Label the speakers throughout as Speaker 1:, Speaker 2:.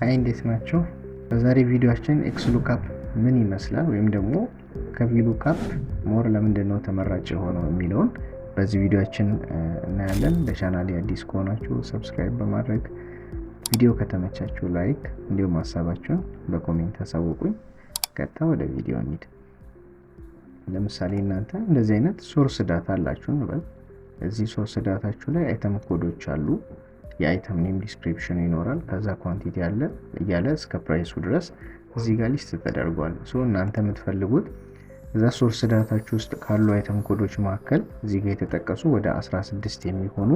Speaker 1: Hi፣ እንዴት ናችሁ? በዛሬ ቪዲዮአችን XLOOKUP ምን ይመስላል ወይም ደግሞ ከ VLOOKUP more ለምንድን ነው ተመራጭ የሆነው የሚለውን በዚህ ቪዲዮአችን እናያለን። ለቻናሌ አዲስ ከሆናችሁ subscribe በማድረግ፣ ቪዲዮ ከተመቻችሁ like፣ እንዲሁም ሀሳባችሁን በ comment አሳውቁኝ። ቀጥታ ወደ ቪዲዮ እንሂድ። ለምሳሌ እናንተ እንደዚህ አይነት source data አላችሁ እንበል። እዚህ source data ችሁ ላይ item code ኦች አሉ። የ item name description ይኖራል። ከዛ quantity አለ እያለ እስከ price ኡ ድረስ እዚህ ጋር list ተደርጓል። So እናንተ የምትፈልጉት እዛ source data ችሁ ውስጥ ካሉ item code ኦች መካከል እዚህ ጋር የተጠቀሱ ወደ 16 የሚሆኑ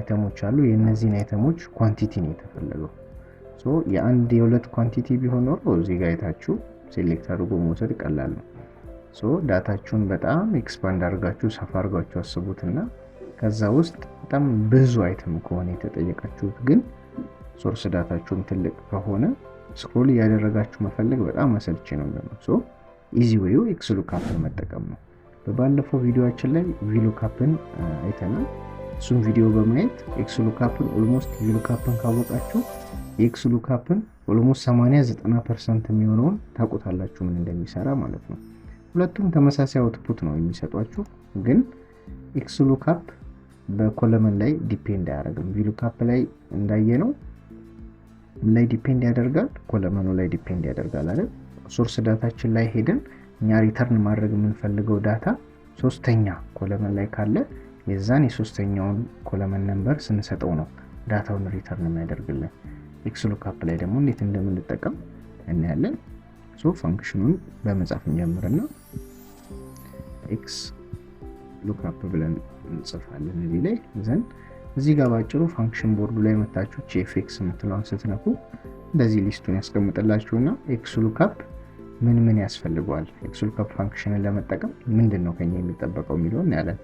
Speaker 1: item ኦች አሉ። የእነዚህን item ኦች quantity ነው የተፈለገው። So የአንድ የሁለት quantity ቢሆን ኖሮ እዚህ ጋር አይታችሁ select አድርጎ መውሰድ ቀላል ነው። So data ችሁን በጣም expand አድርጋችሁ፣ ሰፋ አድርጋችሁ አስቡትና ከዛ ውስጥ በጣም ብዙ item ከሆነ የተጠየቃችሁት ግን source data ችሁም ትልቅ ከሆነ scroll እያደረጋችሁ መፈለግ በጣም አሰልቺ ነው የሚሆነው። So easy way ኡ XLOOKUP ን መጠቀም ነው። በባለፈው ቪዲዮአችን ላይ VLOOKUP ን አይተናል። እሱም ቪዲዮ በማየት XLOOKUP ን almost VLOOKUP ን ካወቃችሁ የ XLOOKUP ን almost 80 90% የሚሆነውን ታውቁታላችሁ፣ ምን እንደሚሰራ ማለት ነው። ሁለቱም ተመሳሳይ output ነው የሚሰጧችሁ፣ ግን XLOOKUP በ column ላይ depend አያደርግም። VLOOKUP ላይ እንዳየነው ምን ላይ depend ያደርጋል? Column ኑ ላይ depend ያደርጋል አይደል? Source data ችን ላይ ሄደን እኛ return ማድረግ የምንፈልገው data ሶስተኛ column ላይ ካለ የዛን የሶስተኛውን column number ስንሰጠው ነው data ውን return የሚያደርግልን። XLOOKUP ላይ ደግሞ እንዴት እንደምንጠቀም እናያለን። So function ኑን በመጻፍ እንጀምርና XLOOKUP ብለን እንጽፋለን እዚህ ላይ። Then እዚህ ጋር ባጭሩ function board ኡ ላይ መታችሁ fx የምትለዋን ስትነኩ እንደዚህ list ኡን ያስቀምጥላችሁና XLOOKUP ምን ምን ያስፈልገዋል፣ XLOOKUP function ን ለመጠቀም ምንድን ነው ከኛ የሚጠበቀው የሚለውን እናያለን።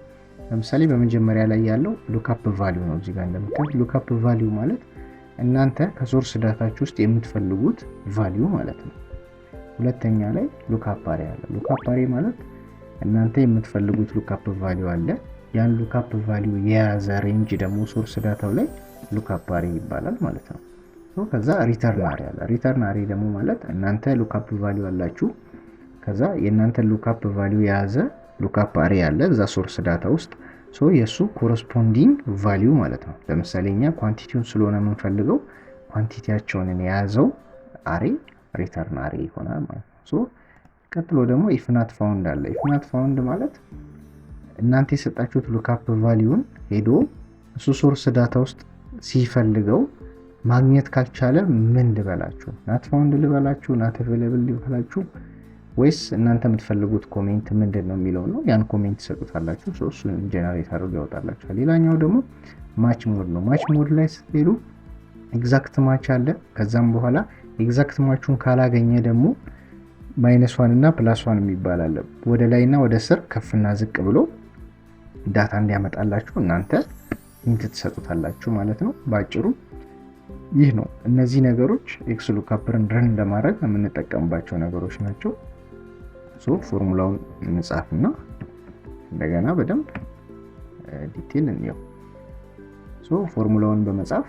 Speaker 1: ለምሳሌ በመጀመሪያ ላይ ያለው lookup value ነው። እዚህ ጋር እንደምታዩት lookup value ማለት እናንተ ከ source data ችሁ ውስጥ የምትፈልጉት value ማለት ነው። ሁለተኛ ላይ lookup array አለ። Lookup array ማለት እናንተ የምትፈልጉት lookup value አለ። ያን lookup value የያዘ range ደግሞ source data ው ላይ lookup array ይባላል ማለት ነው። ከዛ return array አለ። Return array ደግሞ ማለት እናንተ lookup value አላችሁ። ከዛ የእናንተ lookup value የያዘ lookup array አለ እዛ source data ውስጥ፣ so የእሱ corresponding value ማለት ነው። ለምሳሌ እኛ quantity ውን ስለሆነ የምንፈልገው quantity ያቸውን የያዘው array return array ይሆናል ማለት ነው። So ቀጥሎ ደግሞ if not found አለ። If not found ማለት እናንተ የሰጣችሁት lookup value ን ሄዶ እሱ source data ውስጥ ሲፈልገው ማግኘት ካልቻለ ምን ልበላችሁ? Not found ልበላችሁ? Not available ልበላችሁ? ወይስ እናንተ የምትፈልጉት comment ምንድን ነው የሚለው ነው። ያን comment ትሰጡታላችሁ። እሱን generate አድርጎ ያወጣላችኋል። ሌላኛው ደግሞ match mode ነው። Match mode ላይ ስትሄዱ exact match አለ። ከዛም በኋላ exact match ኡን ካላገኘ ደግሞ minus one እና plus one የሚባል አለ። ወደ ላይና ወደ ስር ከፍና ዝቅ ብሎ data እንዲያመጣላችሁ እናንተ hint ትሰጡታላችሁ ማለት ነው። በአጭሩ ይህ ነው። እነዚህ ነገሮች XLOOKUP ን run ለማድረግ የምንጠቀምባቸው ነገሮች ናቸው። So formula ውን እንጻፍና እንደገና በደንብ detail እንየው። So formula ውን በመጻፍ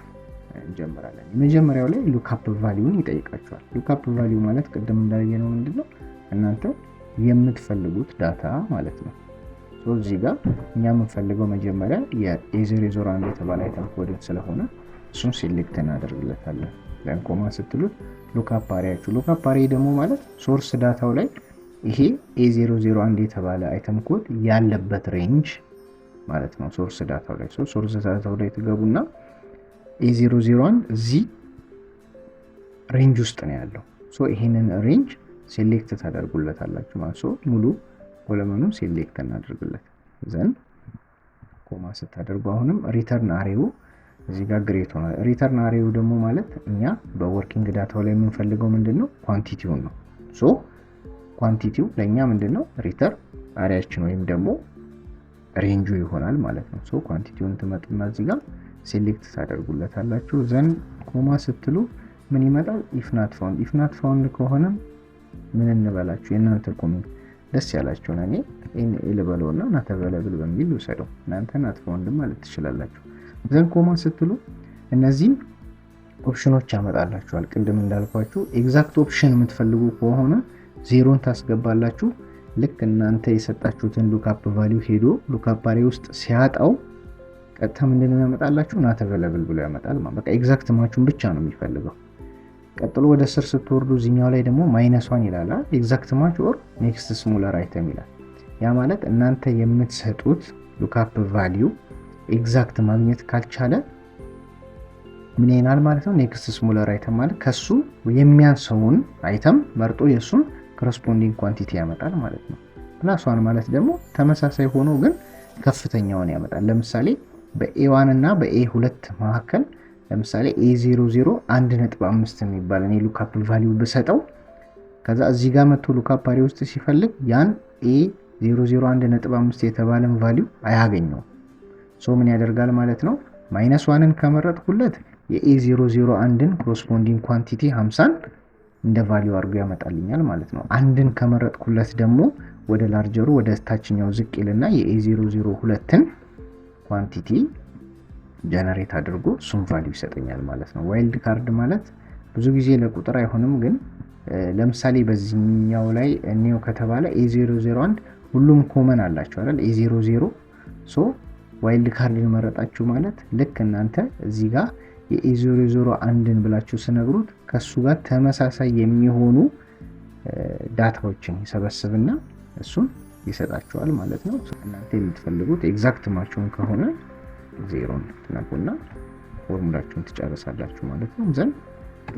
Speaker 1: እንጀምራለን። የመጀመሪያው ላይ lookup value ን ይጠይቃችኋል። Lookup value ማለት ቅድም እንዳየነው ምንድነው? እናንተ የምትፈልጉት data ማለት ነው። እዚህ ጋር እኛ የምንፈልገው መጀመሪያ የ A001 የተባለ item code ን ስለሆነ እሱን select እናደርግለታለን። Then comma ስትሉት lookup array ያችሁ፣ lookup array ደግሞ ማለት source data ው ላይ ይሄ A001 የተባለ item code ያለበት range ማለት ነው። Source data ው ላይ፣ source data ው ላይ ትገቡና A001 እዚህ range ውስጥ ነው ያለው። So ይሄንን range select ታደርጉለታላችሁ ማለት ነው። ሙሉ column ኑን select እናደርግለት፣ then comma ስታደርጉ አሁንም return array ው እዚህ ጋር great ሆኗል። Return array ው ደግሞ ማለት እኛ በ working data ው ላይ የምንፈልገው ምንድን ነው? Quantity ውን ነው። So quantity ው ለእኛ ምንድን ነው? Return array ያችን ወይም ደግሞ range ኡ ይሆናል ማለት ነው። So quantity ውን ትመጡና እዚህ ጋር select ታደርጉለታላችሁ። Then comma ስትሉ ምን ይመጣል? If not found። If not found ከሆነ ምን እንበላችሁ? የእናንተ comment ደስ ያላችሁን፣ እኔ NA ልበለው እና not available በሚል ልውሰደው። እናንተ not found ማለት ትችላላችሁ። Then comma ስትሉ እነዚህም option ኖች ያመጣላችኋል። ቅድም እንዳልኳችሁ exact option የምትፈልጉ ከሆነ ዜሮን ታስገባላችሁ። ልክ እናንተ የሰጣችሁትን lookup value ሄዶ lookup array ውስጥ ሲያጣው ቀጥታ ምንድነው ያመጣላችሁ? Not available ብሎ ያመጣል። በቃ exact match ኡን ብቻ ነው የሚፈልገው። ቀጥሎ ወደ ስር ስትወርዱ እዚኛው ላይ ደግሞ -1 ይላል። Exact match or next smaller item ይላል። ያ ማለት እናንተ የምትሰጡት lookup value exact ማግኘት ካልቻለ ምን ይሆናል ማለት ነው? Next smaller item ማለት ከሱ የሚያንሰውን item መርጦ የእሱን corresponding quantity ያመጣል ማለት ነው። +1 ማለት ደግሞ ተመሳሳይ ሆኖ ግን ከፍተኛውን ያመጣል። ለምሳሌ በ A1 እና በ A2 መካከል ለምሳሌ A00 1.5 የሚባል እኔ lookup value ብሰጠው፣ ከዛ እዚህ ጋር መጥቶ lookup array ውስጥ ሲፈልግ ያን A00 1.5 የተባለን value አያገኘውም። So ምን ያደርጋል ማለት ነው? -1ን ከመረጥኩለት የ A001ን corresponding quantity 50ን እንደ value አድርጎ ያመጣልኛል ማለት ነው። አንድን ከመረጥኩለት ደግሞ ወደ larger ኡ ወደ ታችኛው ዝቅ ይልና የ A002ን quantity generate አድርጎ እሱን value ይሰጠኛል ማለት ነው። Wild card ማለት ብዙ ጊዜ ለቁጥር አይሆንም፣ ግን ለምሳሌ በዚህኛው ላይ እኔው ከተባለ A001 ሁሉም common አላቸው አይደል? A00። So wild card ን መረጣችሁ ማለት ልክ እናንተ እዚህ ጋር የ A001ን ብላችሁ ስትነግሩት ከሱ ጋር ተመሳሳይ የሚሆኑ data ዎችን ይሰበስብና እሱን ይሰጣችኋል ማለት ነው። እናንተ የምትፈልጉት exact match ኡን ከሆነ ዜሮን ትነኩና ፎርሙላችሁን ትጨርሳላችሁ ማለት ነው። Then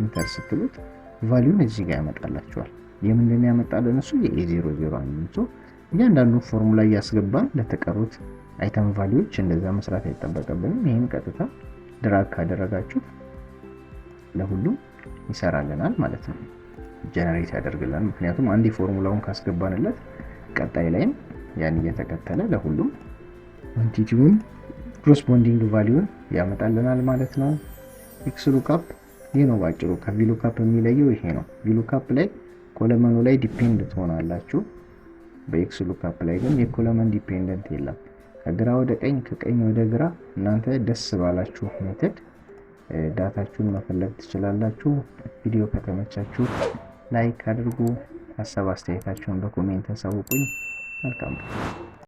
Speaker 1: enter ስትሉት value ን እዚህ ጋር ያመጣላችኋል። የምንድን ያመጣልን? እሱ የ A001። እያንዳንዱ ፎርሙላ እያስገባን ለተቀሩት item value ዎች እንደዛ መስራት አይጠበቅብንም። ይህን ቀጥታ drag ካደረጋችሁት ለሁሉም ይሰራልናል ማለት ነው። Generate ያደርግልናል። ምክንያቱም አንዴ ፎርሙላውን ካስገባንለት ቀጣይ ላይም ያን እየተከተለ ለሁሉም quantity ውን corresponding value ን ያመጣልናል ማለት ነው። XLOOKUP ይህ ነው ባጭሩ። ከ VLOOKUP የሚለየው ይሄ ነው። VLOOKUP ላይ column ኑ ላይ depend ትሆናላችሁ። በ XLOOKUP ላይ ግን የ column dependent የለም። ከግራ ወደ ቀኝ፣ ከቀኝ ወደ ግራ እናንተ ደስ ባላችሁ method data ችሁን መፈለግ ትችላላችሁ። ቪዲዮ ከተመቻችሁ like አድርጉ። ሀሳብ አስተያየታችሁን በ comment አሳውቁኝ። መልካም።